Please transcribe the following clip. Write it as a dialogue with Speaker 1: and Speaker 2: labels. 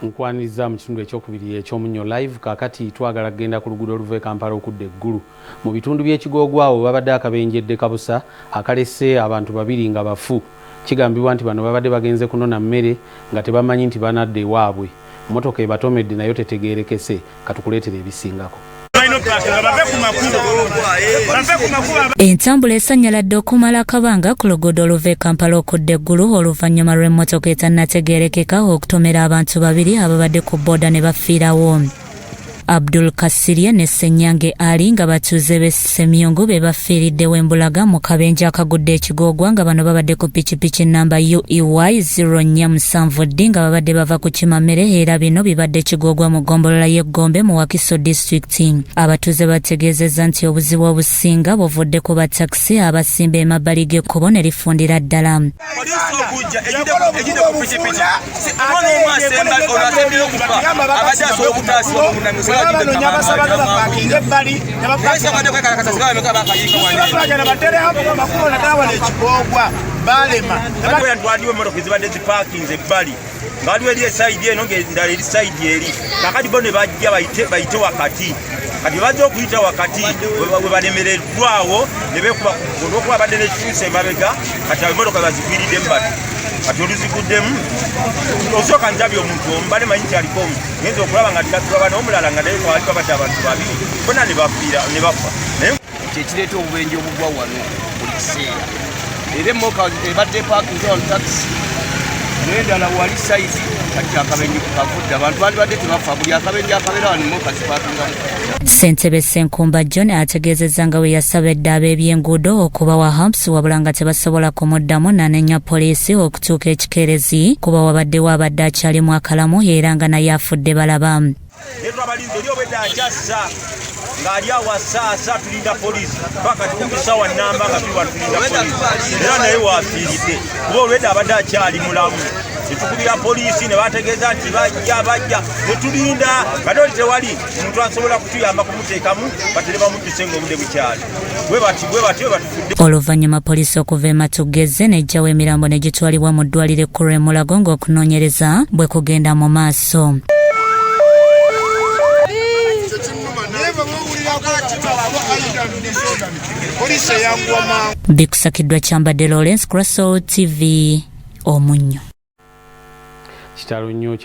Speaker 1: Nkwaniriza mu kitundu ekyokubiri eky'Omunnyo Live. Kaakati twagala kugenda ku luguudo oluva e Kampala okudda e Ggulu. Mu bitundu by'e Kigoogwa awo babadde akabenje kabusa akalese abantu babiri nga bafu. Kigambibwa nti bano babadde bagenze kunona mmere nga tebamanyi nti banadda ewaabwe. Mmotoka ebatomedde nayo tetegeerekese. Katukuleetere ebisingako.
Speaker 2: Entambula esannyaladde okumala akabanga ku luguudo oluva e Kampala okudda e Ggulu oluvannyuma lw'emmotoka etannategeerekeka okutomera abantu babiri ababadde ku bbooda ne bafiirawo. Abdul Kasirye ne Ssenyange Ali nga batuuze b'e Ssemyungu be bafiiriddewo embulaga mu kabenje akagudde e Kigoogwa nga bano babadde ku pikipiki nnamba UEY 047D nga babadde bava ku Kimamere era bino bibadde Kigoogwa mu ggombolola y'e Gombe mu Wakiso disitulikiti. Abatuuze bategeezezza nti obuzibu obusinga buvudde ku ba takisi abasimba emabbali g'ekkubo ne lifundira ddala.
Speaker 3: Poliisi okujja ejjidde ku pikipiki, omwana omu asemba ono asembyeyo okufa abadde asobola okutaasibwa mu bunamyo.
Speaker 4: Balema.
Speaker 3: Twaliwo emotoka ezibadde zipakinze ebbali nga waliwo eri esayidi eno ngaendala eri sayidi eri. Kakati bo ne bajja bayite wakati. Kati bajja okuyita wakati we balemereddwawo ne beekuba olwokuba abadde n'ekitunsi emabega. Kati awo emotoka bazigwiriddemu bati. Kati oluziguddemu, osooka njabye omuntu omu, bale manyi nti aliko omu, ngenza okulaba nga tulaba n'omulala nga naye kwali babadde abantu babiri bona ne bafiira ne bafa naye.
Speaker 5: Kyekireeta obubenje obugwa wano buli kiseera. Era emmotoka ebadde epakinze wano, takisi n'endala wali sayidi, kati akabenje kavudde abantu bandibadde tebafa. Buli akabenje akabeera wano, emmotoka zipakingamu.
Speaker 2: Ssentebe Ssenkumba John ategeezezza nga bwe yasaba edda ab'ebyenguudo okubawa humps, wabula nga tebasobola kumuddamu, n'anenya poliisi okutuuka ekikeerezi kuba wabaddewo abadde akyalimu akalamu era nga naye afudde balaba.
Speaker 3: Naye twabalinze eri obwedda akyassa ng'ali awo asaasa, tulinda poliisi paka kumpi sawa namba nga tuli wano tulinda poliisi, era naye waafiiridde kuba olwedda abadde akyali mulamu. Netukubira poliisi ne bategeeza nti bajja, bajja, netulinda kati oli tewali muntu asobola kutuyamba kumuteekamu, batere bamudduse ng'obudde bukyali. Bwe bati bwe bati bwe batufudde.
Speaker 2: Oluvannyuma poliisi okuva e Matugeze n'eggyawo emirambo ne gitwalibwa mu ddwaliro ekkulu e Mulago ng'okunoonyereza bwe kugenda mu maaso.
Speaker 4: Naye bwe bawulirako poliisi eyanguwa mangu.
Speaker 2: Bikusakiddwa Kyambadde Lawrence, Crosol TV, Omunnyo.
Speaker 1: Kitalo nnyo.